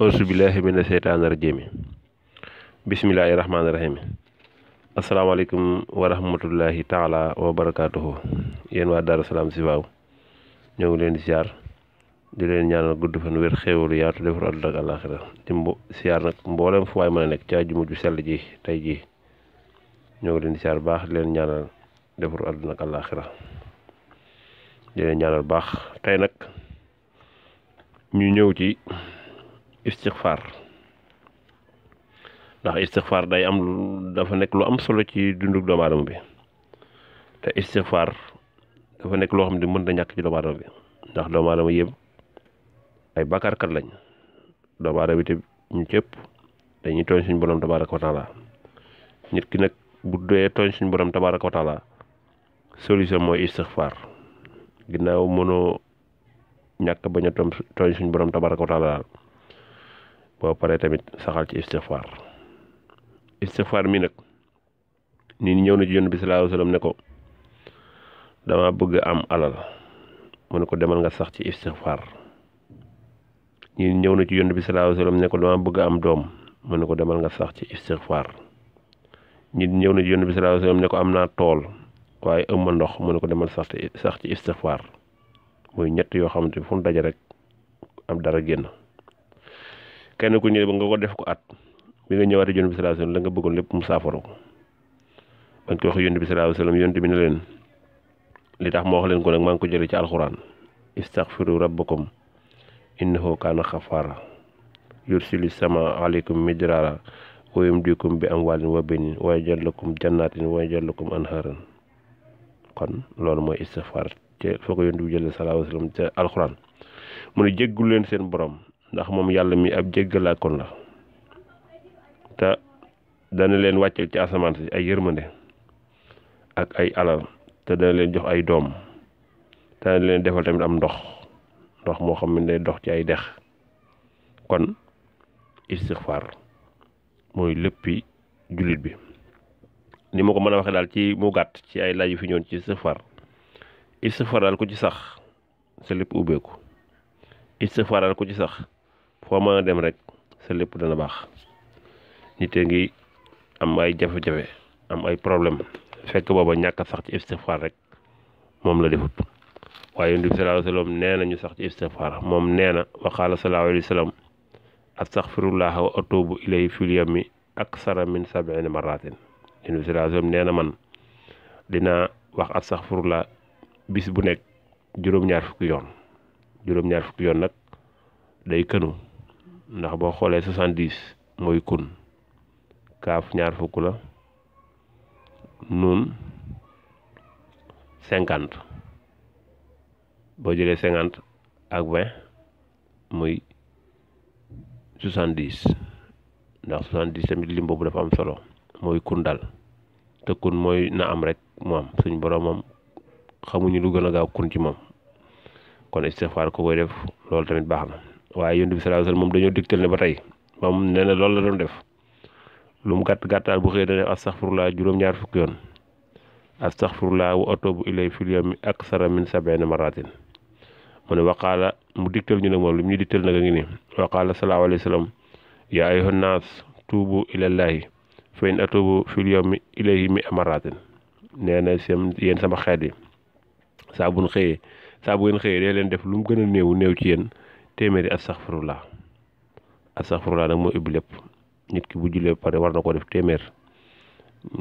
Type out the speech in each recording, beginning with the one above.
auzu billahi mina seytaani rajiim bismillahi rahmaani rahiim asalaamaaleykum wa rahmatullahi taala wa barakaatuhu yéen waa Daaru Salaam Chifaou ñoo ngi leen di siyaar di leen ñaanal gudd fan wér xéewalu yaatu defar àdduna ak àllaaxira di siyaar nag mboolem fu waay mën a nekk ci àjjuma ju sell ji tey jii ñoo ngi leen di siyaar baax di leen ñaanal defar àdduna ak àllaaxira di leen ñaanal baax tey nag ñu ñëw ci istixfaar ndax istixfaar dafa nekk lu am solo ci dunduk doomu aadama bi te istixfaar dafa nekk loo xam ne mën na ñàkk ci doomu aadama bi ndax doomu aadama yëpp ay bàkkaarkat lañ doomu aadama bi te ñu cëpp dañuy tooñ suñu borom tabaaraka wa taala nit ki nag bu doyee tooñ suñu borom tabaaraka wa taala solution mooy istixfaar ginnaaw mënoo ñàkk bañ a tooñ suñu borom tabaaraka wa taala boo paree tamit saxal ci istixfaar mi nag nit ñi ñëw na ci Yonent bi sallallahu alayhi wa sallam ne ko dama bëgg am alal mu ne ko demal nga sax ci istixfaar ñi ñëw na ci Yonent bi sallallahu alayhi wa sallam ne ko dama bëgg am doom mu ne ko demal nga sax ci istixfaar ñi ñëw na ci Yonent bi sallallahu alayhi wa sallam ne ko am naa tool waaye ëmma ndox mu ne ko demal sax ci istixfaar muy ñett yoo xamante fu mu daje rek am dara génn kenn ku ñëw ba nga ko def ko at bi nga ñëwaatee Yonent bi sallallahu alayhi wa sallam la nga bëggoon lépp mu saafara ko bañ ko wax Yonent bi sallallahu alayhi wa sallam Yonent bi ne leen li tax ma wax leen ko nag maa ngi ko jëlee ci alxuraan istaghfiru rabbakum innahu kaana xafaara yursili sama aleykum midraara wa yumdikum bi amwaalin wa baniin wa yaj'al lakum jannaatin wa yaj'al lakum anhaaran kon loolu mooy istighfaar te foo ko Yonent bi jëlee sallallahu alayhi wa sallam ca alxuraan mu ne jéggul leen seen borom ndax moom yàlla mi ab jéggalaakoon la te dana leen wàcceel ci asamaan si ay yërmande ak ay alal te dana leen jox ay doom te dana leen defal tamit am ndox moo xam ne day dox ci ay dex kon istixfaar mooy léppi jullit bi ni ma ko mën a waxee daal ci mu gàtt ci ay laaj yu fi ñëwoon ci istixfaar daal ku ci sax sa lépp ubbeeku istixfaar daal ku ci sax foo mën a dem rek sa lépp dana baax nit a ngi am ay jafe-jafe am ay problème fekk booba ñàkk sax ci istixfaar rek moom la defut waaye Yonent bi sallallahu alayhi wa sallam nee na ñu sax ci istixfaar moom nee na wa qaala sallallahu alayhi wa sallam astaghfirullah wa atubu ilayhi fil yawmi aksara min 70 marratin Yonent bi sallallahu alayhi wa sallam nee na man dinaa wax astaghfirullah bis bu nekk juróom-ñaar fukki yoon nag day kënu ndax boo xoolee 70 mooy kun kaaf ñaar fukk la nuun 50 boo jëlee 50 ak 20 muy 70 ndax 70 tamit lim boobu dafa am solo mooy kun daal te kun mooy na am rek mu am suñ borom moom xamuñu lu gën a gaaw kun ci moom kon istixfaar ko koy def loolu tamit baax na waaye Yonent bi sallallahu alayhi wa sallam moom dañoo digtal ne ba tey moom nee na loolu la doon def lu mu gàtt gàttaal bu xëyee dana astaghfirullah juróom-ñaar fukki yoon astaghfirullah wa atubu ilayhi fil yawmi aksara min 70 marratin mu ne waqaala mu digtal ñu nag moom li mu ñu digtal nag a ngi nii waqaala sallallahu alayhi wa sallam yaa ayyuhan naas tuubu ilallahi fa in atubu fil yawmi ilayhi 100 marratin nee na yéen sama xeet yi saa bu ngeen xëyee dee leen def lu mu gën a néew ci yéen téeméeri astaghfirullah nag moo ubbi lépp nit ki bu jullee pare war na koo def téeméer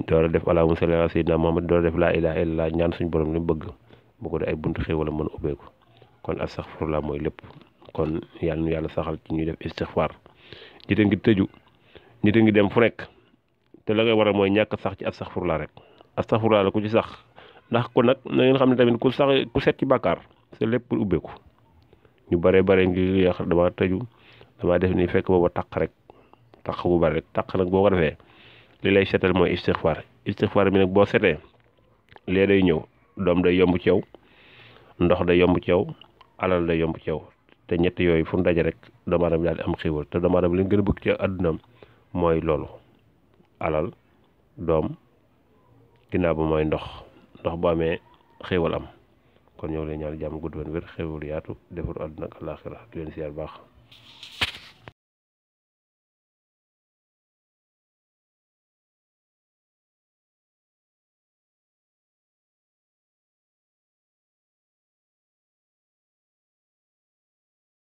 door a def allahumma salli ala sayyidina Muhammad door a def laa ilaaha illallah ñaan suñu borom li mu bëgg bu ko def ay buntu xéewal wala mën a ubbeeku kon astaghfirullah mooy lépp kon yàlla nu yàlla saxal ci ñuy def istixfaar nit a ngi tëju nit a ngi dem fu nekk te la ngay waral mooy ñàkk sax ci astaghfirullah rek astaghfirullah la ku ci sax ndax kon nag na ngeen xam ne tamit ku set ci bàkkaar sa lépp ubbeeku ñu bare ngi yàq dama tëju dama def ni fekk booba taq bu bari rek taq nag boo ko defee li lay setal mooy istixfaar bi nag boo setee lee day ñëw doom day yomb ci yow ndox day yomb ci yow alal day yomb ci yow te ñett yooyu fu mu daje rek doomu aadama daal di am xéewal te doomu aadama li gën a bëgg ci àddunaam mooy loolu alal doom ginnaaw ba mooy ndox bu amee xéewal am kon ñoo ngi leen ñaan jàmm gudd fan wér xéewal yaatu defaru àdduna ak àllaaxira di leen siyaar baax